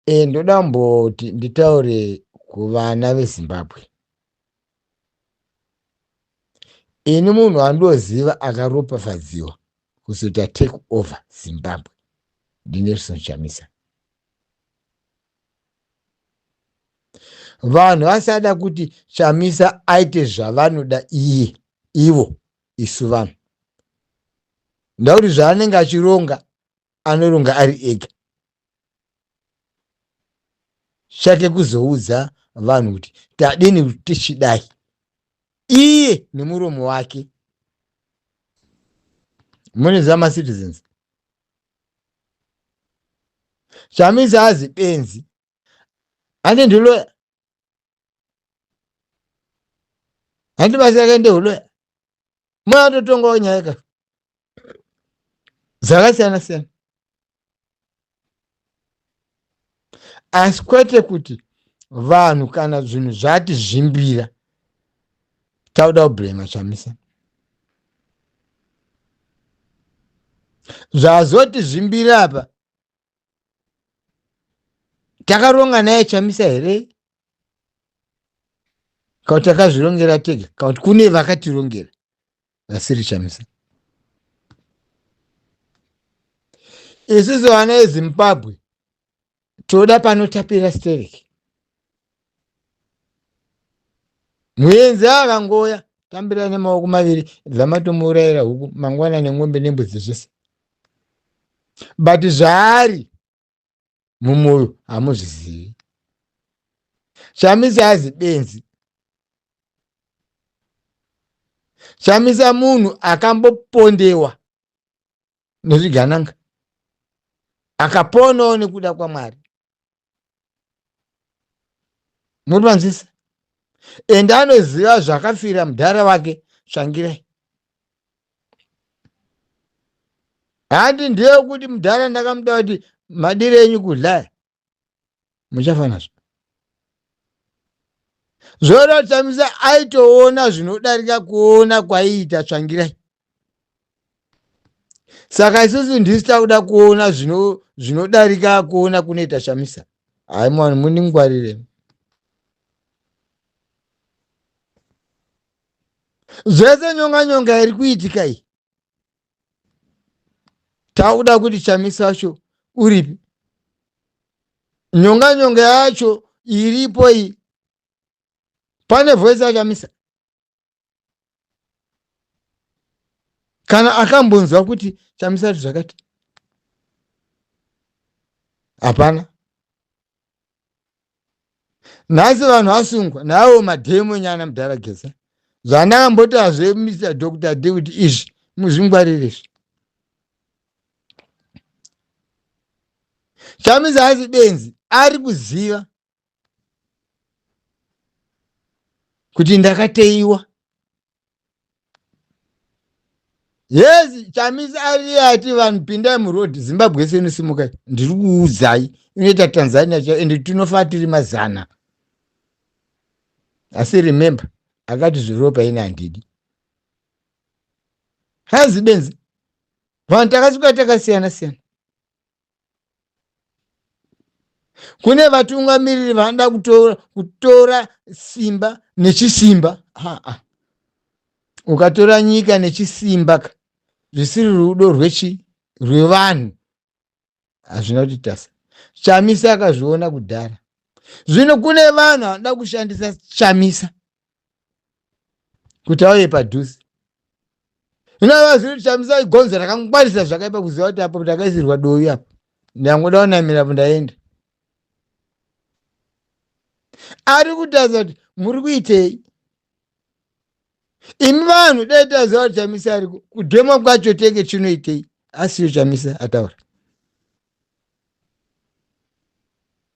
Ndoda kumboti nditaure kuvana veZimbabwe. Ini munhu wandoziva akaropafadziwa kuzoita take over Zimbabwe ndiNelson Chamisa. Vanhu vasada kuti Chamisa aite zvavanoda iye ivo isu vanhu. Ndakuti zvaanenge achironga anoronga ari ega. Chake kuzoudza vanhu kuti tadini kuti tichidai iye nemuromo wake. Munoziva macitizens Chamisa azi benzi ane ndiloya handi basa yake ndehuloya moyatotongawo nyaya ka dzakasiyana siyana asi kwete kuti vanhu kana zvinhu zvati zvimbira tauda kublema Chamisa zvazoti zvimbira apa takaronga naye Chamisa here kana takazvirongera tega kana kuti kune vakatirongera vasiri Chamisa isusu vana veZimbabwe toda panotapira stereki muenzi akangoya tambira nemaoko maviri zvamatomuurayira huku mangwana nemombe nembudzi zvese but zvaari mumwoyo hamuzvizivi. Chamisa azi benzi. Chamisa munhu akambopondewa nezvigananga akaponawo nekuda kwaMwari. Muri manzwisa? Ende anoziva zvakafira mudhara wake Tsvangirai. Handi ndeyekuti mudhara ndakamuda kuti madire enyu kudlaya muchafa nazvo. Zvoreva Chamisa aitoona zvinodarika kuona kwaiita Tsvangirai. Saka isusu ndisu takuda kuona zvinodarika kuona kunoita Chamisa. Hayi mwana muningwarire. Zvese nyonga nyonga iri kuitika iyi. Takuda kuti Chamisa wacho uripi? Nyonga nyonga yacho iripo iyi. Pane voice yaChamisa. Kana akambonzwa kuti Chamisa ati zvakati. Hapana. Nhasi vanhu vasungwa nawo madhemo nyana mudhara Geza. Zvandakamboti hazve Mr. Dr. D kuti izvi muzvingwarire izvi. Chamisa haasi benzi, ari kuziva kuti ndakateiwa. Yes, Chamisa ari ati vanhu pindai muroad, Zimbabwe yese inosimuka. Ndiri kuudzai, inoita Tanzania chaiyo ende tinofa tiri mazana. Asi remember, akati zviropa ini handidi. Hazi benzi. Vanhu takasvika takasiyana siyana. Kune vatungamiriri vanoda kutora simba nechisimba. Ha-a. Ukatora nyika nechisimba ka, zvisiri rudo rwechi rwevanhu hazvina kuti tasa. Chamisa akazviona kudhara. Zvino kune vanhu vanoda kushandisa Chamisa kuti auye padhuze. Zvino vazivi kuti Chamisa igonzo rakangwarisa zvakaipa kuziva kuti apo ndakaisirwa dovi apo ndangoda kunamira apo ndaenda. Ari kutaridza kuti muri kuitei imi vanhu, dai taziva kuti Chamisa ariko kudhema kwacho tenge chinoitei, asiyo Chamisa ataura.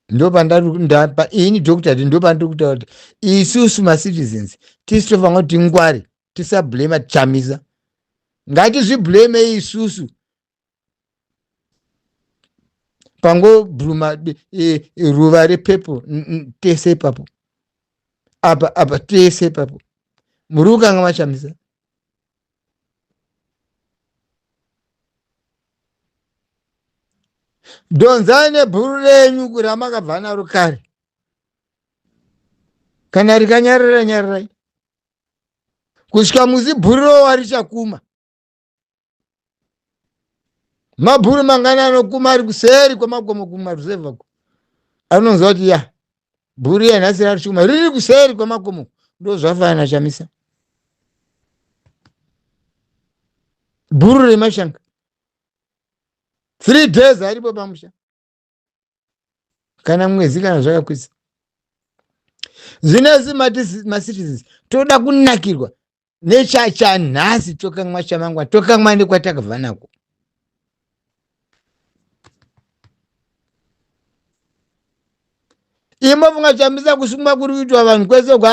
Ndopandapa ini Dr. D, ndopandiri kutaura kuti isusu macitizens tisu tofanira kuti tingware, tisablema Chamisa, ngatizvibleme isusu pangobluma ruva repepo tese ipapo apa apa tese ipapo muri kukanga maChamisa. Dhonzai nebhuru renyu ramakabva naro kare. Kana rikanyarara nyararai. Kusvika musi bhuru rowa richakuma. Mabhuru mangani anokuma ari kuseri kwemakomo kumaruzevha ko. Anonzwa kuti ya bhuru iya nhasi rarichikuma riri kuseri kwemakomo. Ndozvafanana Chamisa. Bhuru remashanga. 3 days aripo pamusha. Kana mwedzi kana zvakakwisa. Zvino macitizens toda kunakirwa nechachanhasi tokamwa chamangwa tokamwa nekwatakabva nako. Imofunga Chamisa kusungwa kuri kuitwa vanhu kwese uko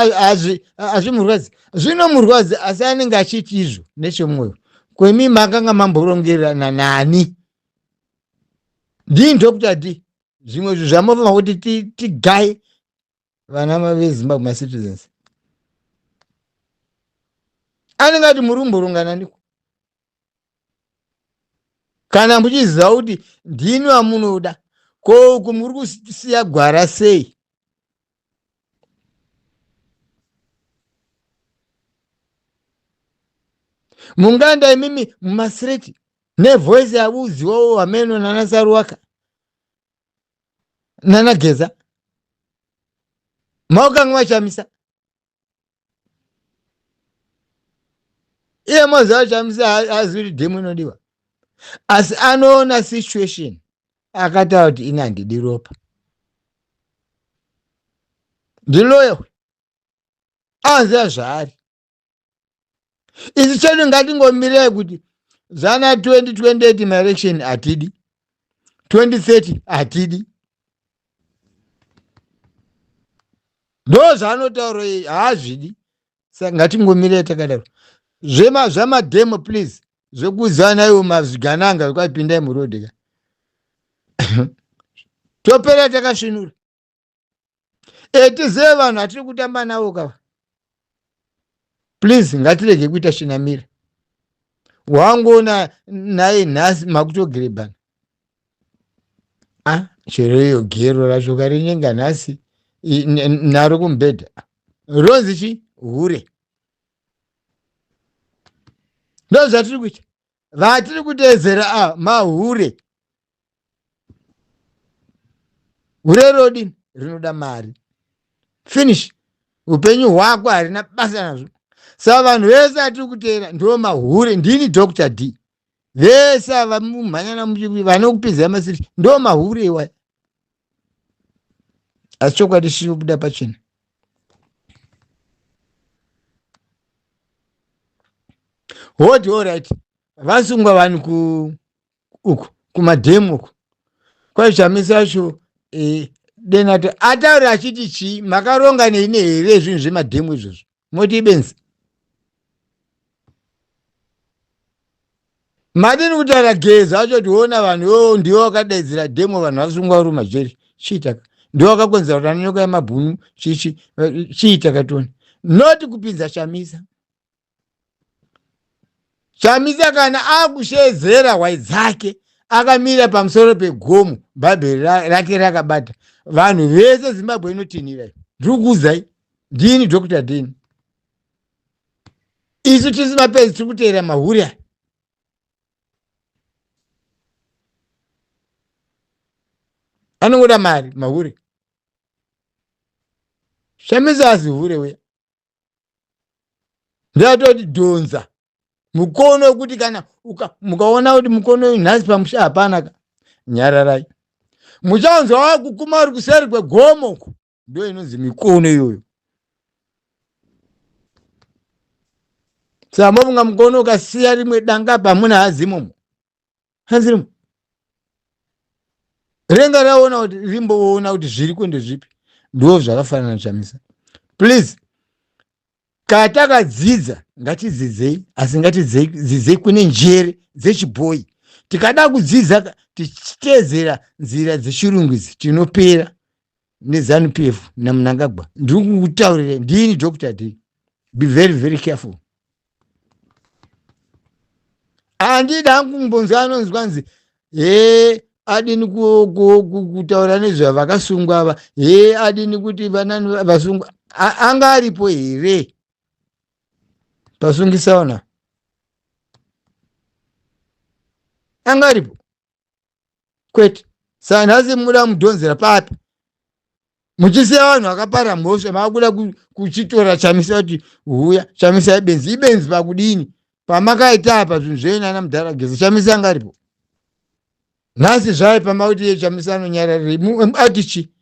hazvimurwadzi. Zvinomurwadzi asi anenge achiti izvo nechemwoyo. Kwemi makanga mamborongerana nani? Ndini Dr. D. Zvimwe zvinhu zvamofunga kuti tigaye vana veZimbabwe macitizens. Anenge ati muri kumborongana ndiko. Kana muchiziva kuti ndini wamunoda, ko uku muri kusiya gwara sei? Munganda imimi mumasireti nevoice yavuziwawo hameno nana Saruwaka nana Geza maukanga Chamisa. Iye moziva Chamisa haazivi kuti dhemu inodiwa, asi anoona situation akataura kuti ini handidi ropa, ndiloya anoziva zvaari. Isu chedu ngatingomirai kuti zvana 2028 maelection hatidi, 2030 hatidi. Ndo zvaanotaura iye, haazvidi. Saka ngatingomirai takadaro. Zvema zvamademo please, zvekuudzana iwo mazvigananga zvaipindai muroad ka. Topera takasvinura. Tizive vanhu hatiri kutamba navo kava. Please ngatirege kuita svinamira. Wangoona naye nhasi makutogirebana. Chero iyo gero racho karinyenga nhasi naro kumubhedha. Ronzi chi hure. Ndo zvatiri kuita. Vatiri kuteedzera ava mahure. Hure rodini rinoda mari. Finish. Upenyu hwako harina basa nazvo. Saka vanhu vese atiri kuteera ndo mahure. Ndini Dr. D. Vese ava mumhanyana vanokupinzira masiri ndo mahure iwaya. Asi chokwadi chinobuda pachena. Hoti all right. Vasungwa vanhu ku uku kumadhemu uku. Kwai Chamisa acho Denato ataura achiti chii? Makaronga neine here zvinhu zvemadhemu izvozvo? Moti ibenzi. Madini kutaura Geza acho kuti ona vanhu iwowo ndiwo wakadaidzira dhemo vanhu vasungwa vari mumajeri. Chiitaka. Ndiwo wakakonzera kuti anonyoka yemabhunu chichi chiitaka tione. Not kupinza Chamisa. Chamisa kana akushedzera hwai dzake akamira pamusoro pegomo, Bhaibheri rake rakabata. Vanhu vese Zimbabwe inotinhira. Ndiri kukuudzai. Ndini Dr. Dini. Isu tisi mapenzi tiri kuteera mahure aya. Anongoda mari mahure. Chamisa asi hure uya. Ndatoti dhonza mukono wekuti kana mukaona kuti mukono uyu nhasi pamusha hapana ka, nyararai. Muchanzwa wakukuma uri kuseri kwegomo uko. Ndo inonzi mikono iyoyo. Saka mofunga mukono ukasiya rimwe danga pamuna hazi imomo. Hanzi rimwe. Renga raona kuti rimboona kuti zviri kuende zvipi. Ndo zvakafanana Chamisa. Please, kana takadzidza ngatidzidzei, asi ngatidzidzei kune njere dzechibhoyi. Tikada kudzidza tichiteedzera nzira dzechirungu idzi tinopera neZANU PF naMnangagwa. Ndiri kukutaurira ndini Dr. D. Be very very careful. Handidi hangu kumbonzwa anonzwa nzi he Adini kutaura nezvavakasungwa ava? He, adini kuti vanani vasungwa? Anga aripo here pasungisaona? Anga aripo? Kwete. Saka nhasi muda mudhonzera papi, muchisiya vanhu vakapara mhosva, makuda kuchitora Chamisa kuti huya? Chamisa ibenzi. Ibenzi pakudini? Pamakaita apa zvinhu zvenyu nana mudhara Geza, Chamisa anga aripo? Nhasi zvai pamakuti iye Chamisa anonyararei, ati chi?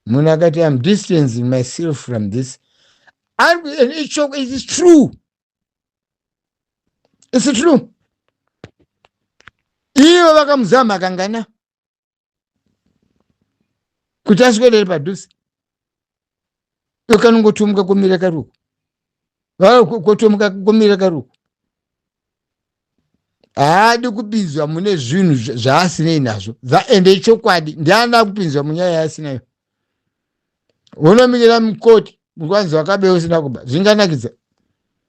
Munhu akati, "Am distancing myself from this," and it is true, it's true. Ivo vakamuzama kangana kuti aswedere padhuze, ukanongotomuka kumira karuku, kotomuka kumira karuku. Haadi kupinzwa mune zvinhu zvaasinei nazvo. Ende chokwadi, ndianoda kupinzwa munyaya yaasinayo? Unomikira mukoti, kwanzi wakabe usina kuba, zvinganakidza?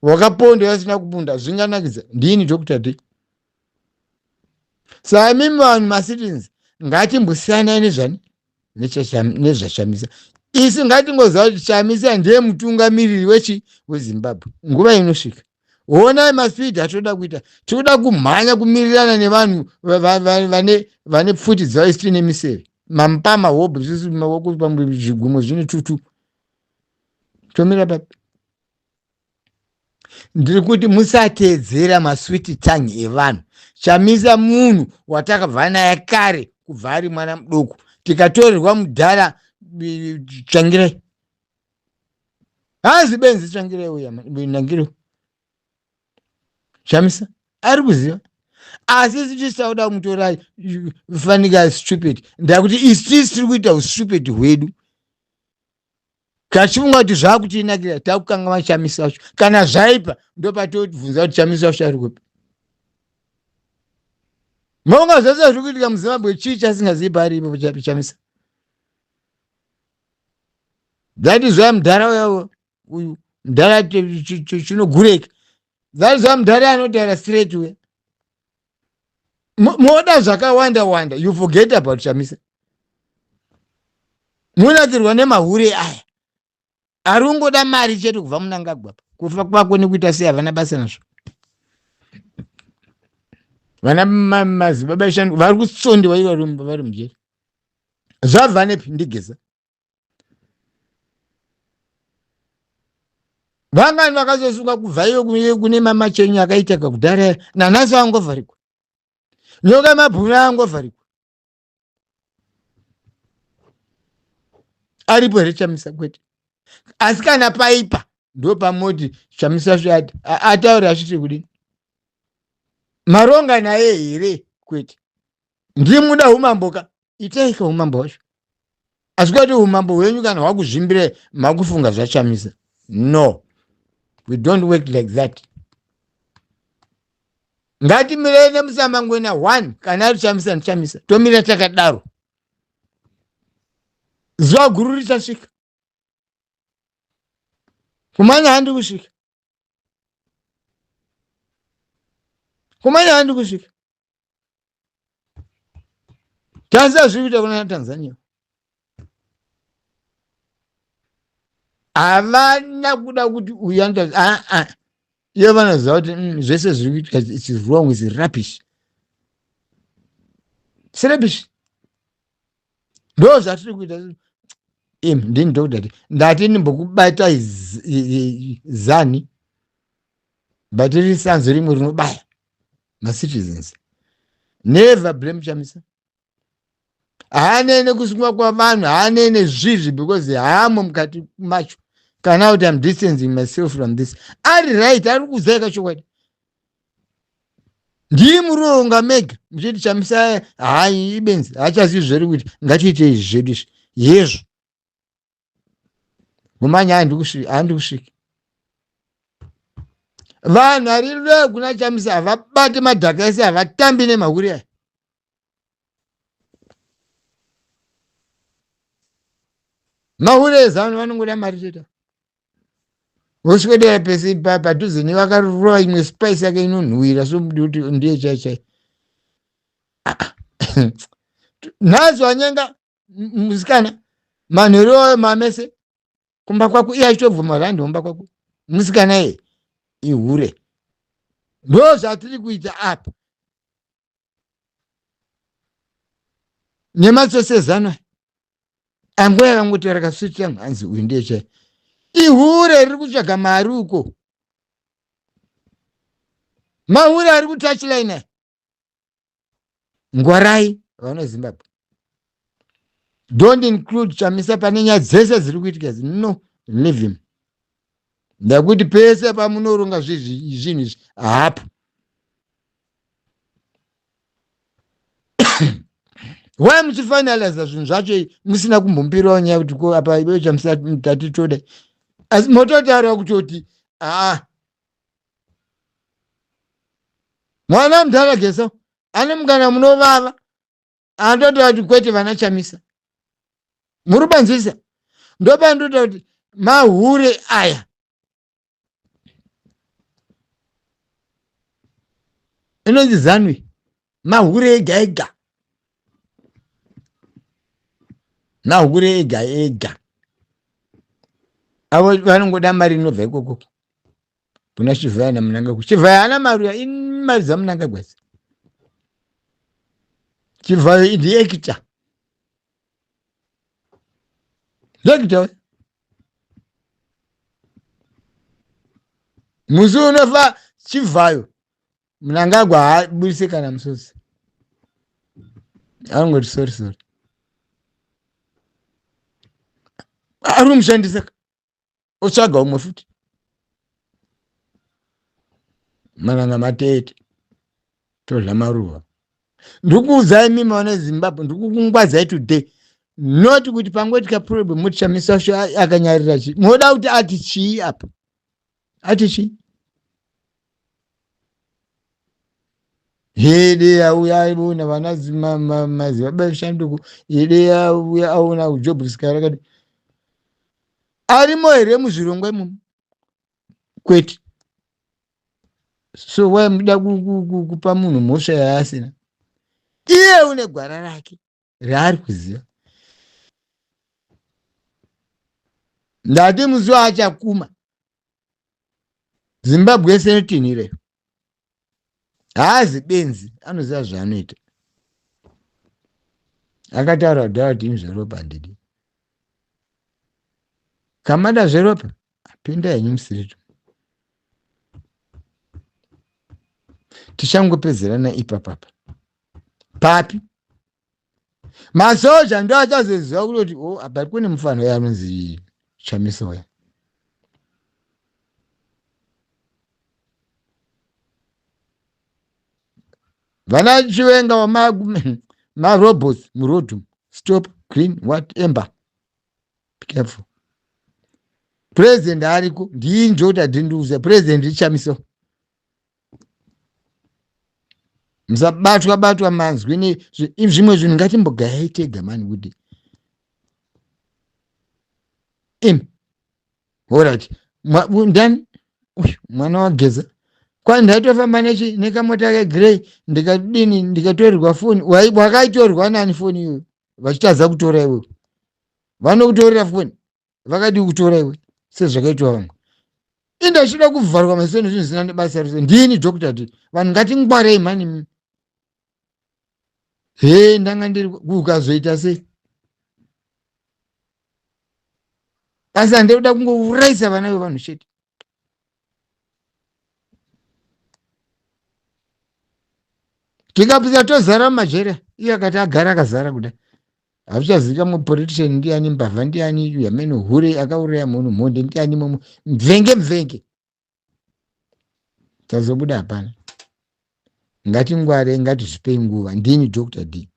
Wakaponda usina kupunda, zvinganakidza? Ndini Dr D. Saka imimi vanhu macitizens, ngatimbosiyanai nezvani, nezvaChamisa. Isi ngatingoziva kuti Chamisa ndiye mutungamiriri wechi weZimbabwe nguva inosvika. Honai maspeed atoda kuita, tinoda kumhanya kumirirana nevanhu vane pfuti dzavo, isi tine miseve, mampama, hobho, isusu maoko pamwe zvigumo zvine tutu. Tomira papi? Ndiri kuti musateedzera masweet tongue evanhu. Chamisa munhu watakabva naye kare, kubva ari mwana mudoko, tikatorerwa mudhara Tsvangirai. Hazi benzi Tsvangirai uya nangiro. Chamisa ari kuziva, asi isu tisauda kumutora fanika stupid. Ndakuti isusu tiri kuita ustupid hwedu, tachifunga kuti zvakutinakira, takukanga Chamisa wacho. Kana zvaipa, ndopatobvunza kuti Chamisa wacho ari kupi. Maunga zvese zviri kuitika muZimbabwe, chii chasingazivi paari ipo Chamisa? That is why mudhara uya uyu, mudhara chinogureka, that is why mudhara anotaura straight uya. Moda zvakawanda wanda, you forget about Chamisa. Munakirwa nemahure aya ari kungoda mari chete kubva Munangagwa. Kufa kwako nekuita sei, havana basa nazvo. Vana madzibaba eshanu vari kutsondewa ivo vari mujeri. Zvabva nepi? NdiGeza. Vangani vakazosunga kubva iyo kune mamachenyu akaitaka kudhara? Nanhasi angovharikwa nyoka, mabhunu angovharikwa. Aripo here Chamisa? Kwete. Asi kana paipa, ndo pamoti Chamisa zviati ataura achiti kudini? Maronga naye here? Kwete. Ndimuda umambo ka, itaika umambo hwacho. Asi kwati umambo hwenyu kana hwakuzvimbirai, makufunga zvaChamisa. No, we don't work like that. Ngatimirei nemusamangwena one. Kana ari Chamisa, ndiChamisa, tomira takadaro. Zuva guru richasvika. Kumanya handi kusvika, kumanya handi kusvika. Tarisa zviri kuita kuna Tanzania. Havana kuda kuti uyu anoita aa, ivo vanoziva kuti zvese zviri kuitika, it's wrong, is rubbish, it's rubbish. Ndo zvatiri kuita. Im ndini Dr. Ndati ndimbokubata zani, but riri sanzo rimwe rinobaya. Macitizens, never blame Chamisa. Haanei nekusungwa kwavanhu, haanei nezvizvi, because haamo mukati macho. Kana kuti, "Am distancing myself from this," ari right, ari kuzaika chokwadi. Ndii muronga mega muchiti Chamisa hai ibenzi, haachazivi zveri kuita. Ngatiite izvi zvedu izvi yezvo. Mumanya handi kusvika. Vanhu ari kuna Chamisa havabati madhaka ese, havatambi nemahuri aya. Mahure eZanu vanongoda mari chete. Voswedera pese padhuze nevakarova imwe spice yake inonhuwira so kuti ndiye chai chai. Ah, nhasi wanyenga musikana manheru ayo mamese kumba kwako iye achitobvuma randi kumba kwako musikana iye ihure. Ndo zvatiri kuita apa nematsotsi ezano anguva yakangotaura kaswiti yangu hanzi uyu ndiye chai ihure riri kutsvaga mari uko mahure ari kutouchline. Ngwarai vana Zimbabwe, don't include Chamisa pane nyaya dzese dziri kuitika idzi. No, leave him. Ndakuti pese pamunoronga zvinhu izvi hapo. Why muchifinaliza zvinhu zvacho musina kumbombirawo nyaya kuti ko apa iwe Chamisa tati toda, asi mototaura kutoti aa mwana mudhara Gesa ane mukana munovava andotaura kuti kwete vana Chamisa muri banzisa. Ndopandotaura kuti mahure aya inonzi zanui mahure ega ega, mahure ega ega avo vanongoda mari inobva ikoko kuna Chivhaya naMnangagwa. Chivhaya haana mari uya, imari dzaMnangagwa idzi. Chivhayo ndiekita ndiekita musi unofa Chivhayo, Mnangagwa haabudise kana musodzi, anongoti sorry sorry, ari kumushandisa otsvaga umwe futi. Mananga matete todla maruva. Ndikuudzai mimi vana Zimbabwe, ndikukungwadzai today, not kuti pangoitika problem muti Chamisa sho akanyarira chii. Moda kuti ati chii apa? Ati chii? Hede auya aona vana madzibaba eshanduko, hede auya aona job rakati arimo here muzvirongwa imomo? Kwete. So why muda kupa munhu mhosva yaasina? Iye une gwara rake raari kuziva. Ndati musi waachakuma Zimbabwe yese inotinhire. Haazi benzi, anoziva zvaanoita. Akataura kudhara kuti ini zveropa handidi. Kamada zveropa pinda henyu musirito, tichangopedzerana ipapapa papi. Masoja ndo achazoziva kutoti o oh, apa kune mufano uya anonzi Chamisa uya. Vana Chiwenga wamarobots muroad, stop green what ember, be careful. President ariko ndiinjota dhinduza president Chamiso. Musabatwa batwa manzwi nezvimwe zvinhu, ngatimbogayai tega mani kuti imi. Alright, ndani uyu mwana waGeza kwai ndaitofamba nechi nekamota kegrey, ndikadini ndikatorerwa foni. Wakaitorwa nani foni iyoyo? Vachitadza kutora iwewe, vanokutorera foni vakadii kutora iwe sezvakaitwa vamwe? Indachida kuvharwa maziso nezvinhu zvisina nebasa rese. Ndini Dr D. Vanhu ngatingwarei mani. He, ndanga ndiri ukazoita sei? Asi handei kuda kungourayisa vana vevanhu chete. Tikapisa tozara mumajere. Iye akati agara akazara kudai, hazvichazivikanwa politician ndiani, mbavha ndiani, yamene hure akauraya munhu, mhondi ndiani, momo mvenge mvenge tazobuda hapana. Ngatingware, ngatizvipei nguva. Ndini Dr D,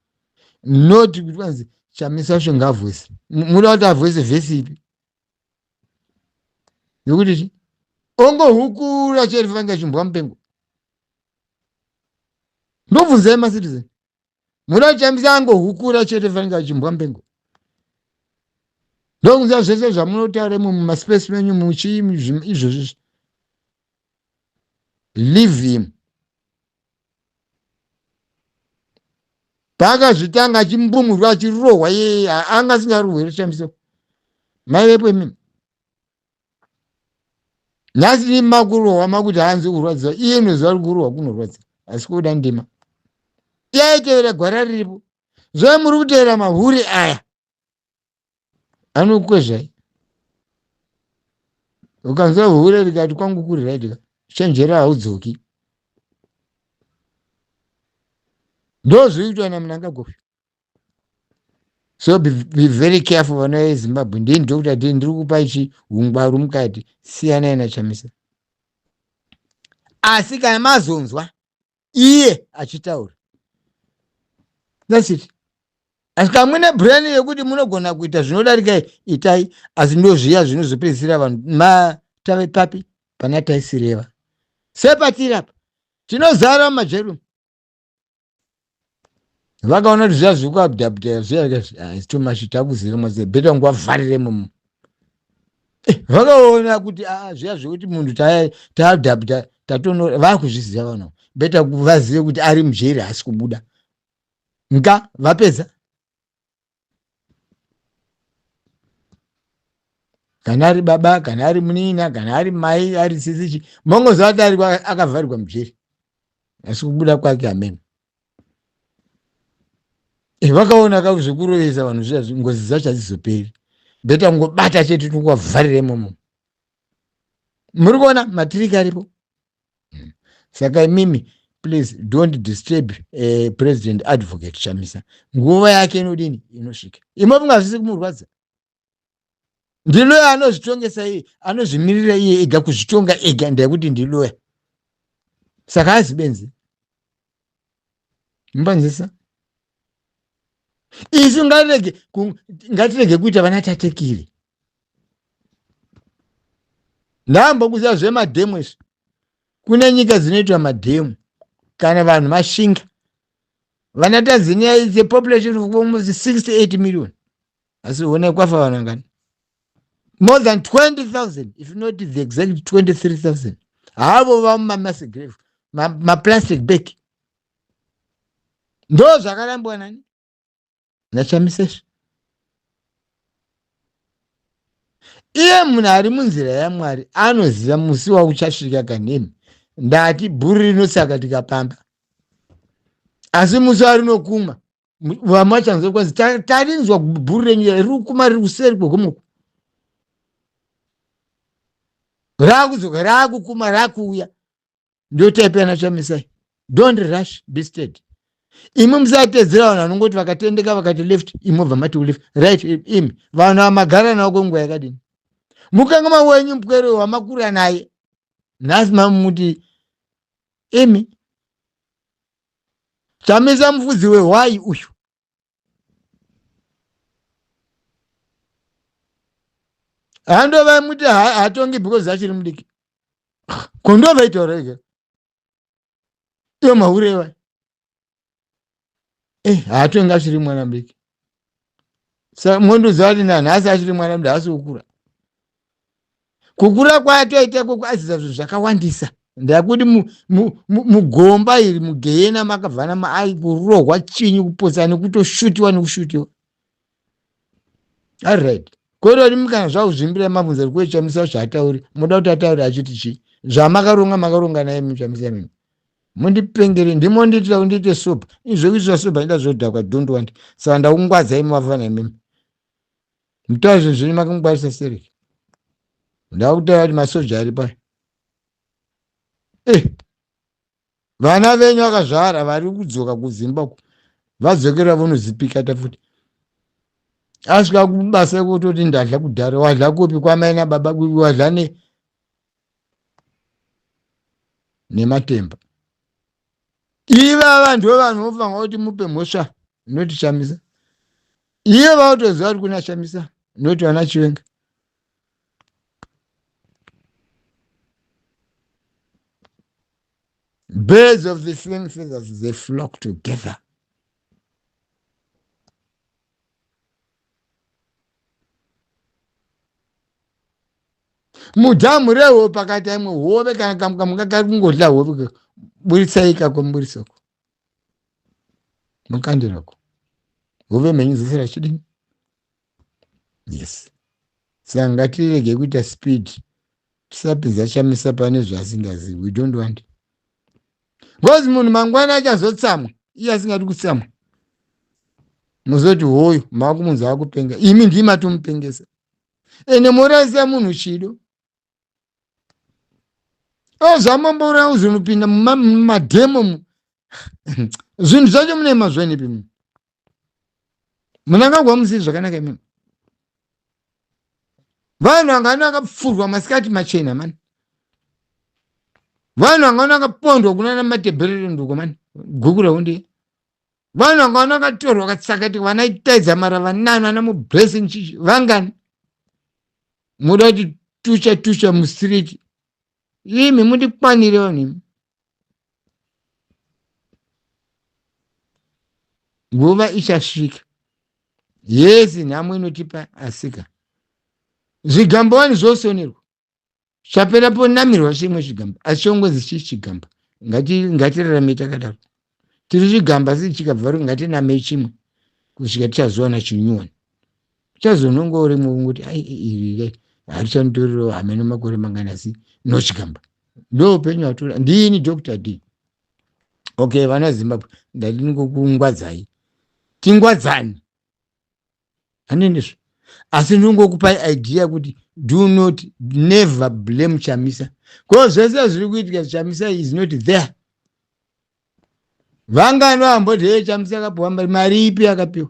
not kuti kwanzi Chamisa sho ngavhose. Muda kuti avhose vhesi ipi yokuti chi ongohukura chete fange chimbwa mupengo? Ndobvunzai macitizen, muda kuti Chamisa angohukura chete fange chimbwa mupengo? Ndokunza zvese zvamunotaura imo mumaspace menyu muchii izvozvi. Leave him. Paakazvitanga achimbumurwa achirohwa yeye anga asingarohwe rishamiso. Maivepo imimi. Nhasi ni makurohwa makuti haanzi kurwadziwa iye noziva ari kurohwa kunorwadza asi kuda ndima. Yaitevera gwara riripo. Zvai muri kutevera mahure aya. Anokwezvai. Ukanzwa hure rikati kwangu kuri right ka. Chenjera haudzoki. Ndozvinoitwa naMnangagwa. So be very careful vana veZimbabwe. Ndini Dr. D ndiri kupa ichi ungwaru mukati. Siyanai naChamisa. Asi kana mazonzwa iye achitaura. That's it. Asi kana mune brain yekuti munogona kuita zvinodarika itai, asi ndozviya zvinozopedzisira vanhu matave papi pana taisireva. Sepatiri apa tinozara mumajerumu. Vakaona kuti zviya zviri kuabdabda zviya ah, it's too much takuziva maziva better ngwavharire mumu. Eh, vakaona kuti ah, zviya zvekuti munhu taabdabda tatono vakuzviziva vanhu better vazive kuti ari mujeri haasi kubuda. Nga vapedza. Kana ari baba, kana ari munin'ina, kana ari mai, ari sisi, mongoziva kuti ari akavharirwa mujeri. Asi kubuda kwake hameno. Eh, vakaona ka zvekurovesa vanhu zviya ngozi dzacho hadzizoperi. Beta kungobata chete tongowavharira imomo. Muri kuona matiriki aripo? Saka imimi please don't disturb President Advocate Chamisa. Nguva yake inodini inosvika. Imomo hazvisi kumurwadza. Ndiloya anozvitongesa iye, anozvimirira iye ega kuzvitonga ega ndekuti ndiloya. Saka hazi benzi. Mbanzisa. Isu ngatirege kuita vana tatekiri. Ndambokuziva zvemadhemu izvi. Kune nyika dzinoitwa madhemu kana vanhu mashinga. Vana Tanzania is a population of almost 68 million. Asi honai kwafa vanhu vangani? More than 20,000 if not the exact 23,000. Havo vamuma grave, ma plastic bag. Ndo zvakarambwa nani? NaChamisa izvi. Iye munhu ari munzira yaMwari anoziva musi wauchasvika kanemi. Ndati bhuru rinotsaka tikapamba. Asi musi warinokuma vamwe vachanzwa kwanzi tarinzwa bhuru renyu riri kukuma riri kuseri kwegomo. Rakudzoka rakukuma rakuuya. Ndotype yana Chamisa. Don't rush, be steady. Imwe musatedzera vanhu vanongoti vakatendeka vakati left, imwe bva mati left, right imi. Vanhu amagara navo kwenguva yakadini? Mukangama wenyu mupwere wamakura naye. Nhasi mamuti imi. Chamisa mufudzi wehwai uyu. Hando vaimuti hatongi because achiri mudiki. Ko ndo vaitaura ega. Iyo mahure vai. Eh, haatongi achiri mwana mudiki. Sa mondoziva kuti nanhasi achiri mwana mudiki haasi kukura. Kukura kwaatoita ikoko adzidza zvinhu zvakawandisa. Ndakuti mugomba iri mugehena makavhana maai kurohwa chinyi kupotsa nekutoshutiwa nekushutiwa. Alright. Kwete kuti kana zvakuzvimbira mabvunza kuti kwechamisa zvaatauri moda kuti ataure achiti chii zvamakaronga makaronga naye muchamisa mimi mundipengere ndimondiitira kuti ndiite sopa ini zvekuitira sopa ndida zvodhakwa don't want saka ndakungwadza imi vafana imimi mutaura zvinhu zvenyu makangwarisa sereki ndakutaura kuti masoja ari pai eh vana venyu vakazvara vari kudzoka kuzimba uku vadzokera vonozipikata futi asvika kubasa kutoti ndadla kudhara wadla kupi kwamai nababa wadla ne nematemba ivava ndivo vanhu vofanira kuti mupe mhosva noti Chamisa iye vakutoziva kuti kuna Chamisa noti vana Chiwenga Birds of the same feathers, they flock together. Mudhamu rehove pakati imwe hove kana kamuka kari kungodla hove, buritsai ikako, muburitsako, mukandirako hove mhenyu dzosera chidini. Yes, saka ngatirege kuita speed, tisapinza Chamisa pane zvaasingazivi. We don't want, because munhu mangwana achazotsamwa iye asingadi kutsamwa. Muzoti hoyo makumunzi akupenga, imi ndii matomupengesa. Ende morasisa munhu chido. O zvamamboura uzonopinda mumadhemo, zvinhu zvacho mune mazvenipi? Mu munangagwa musii zvakanaka imimi. Vanhu vangani vakapfurwa masikati machena mani? Vanhu vangani vakapondwa kunana Matebherere nduko mani? Guku raundi vanhu vangani vakatorwa vakatsakatika? Vanaitaidza mara vanani vana mublessing chichi vangani? Muda kuti tucha tucha mustreet imi, mundikwanire vanhu imi. Nguva ichasvika yesi nhamo inotipa, asika zvigamba wani zvosonerwa chapera ponamirwa chimwe chigamba, asi chongozi chii chigamba. Ngatirarame takadaro, tiri chigamba, asi chikabva ri ngatinamei chimwe kusvika tichazowana chinyuwani. Uchazononga urimwe kungoti ai iri harichanotorero hameno makore mangani, asi no chigamba ndo upenyu hwatora. Ndini Dr D. Okay, vana Zimbabwe, ndati ndingokungwadzai, tingwadzani handindizvo, asi ndingokupai idea kuti do not never blame Chamisa ko zvese zviri kuitika. Chamisa is not there. Vangani vamboti, "Hey, Chamisa akapiwa mari?" Mari ipi akapiwa?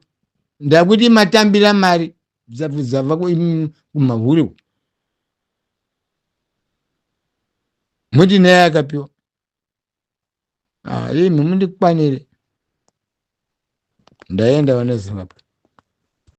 Ndakuti matambira mari dzabva kumahuri, muti naye akapiwa. Ah, imi mundikwanire, ndaenda vana Zimbabwe.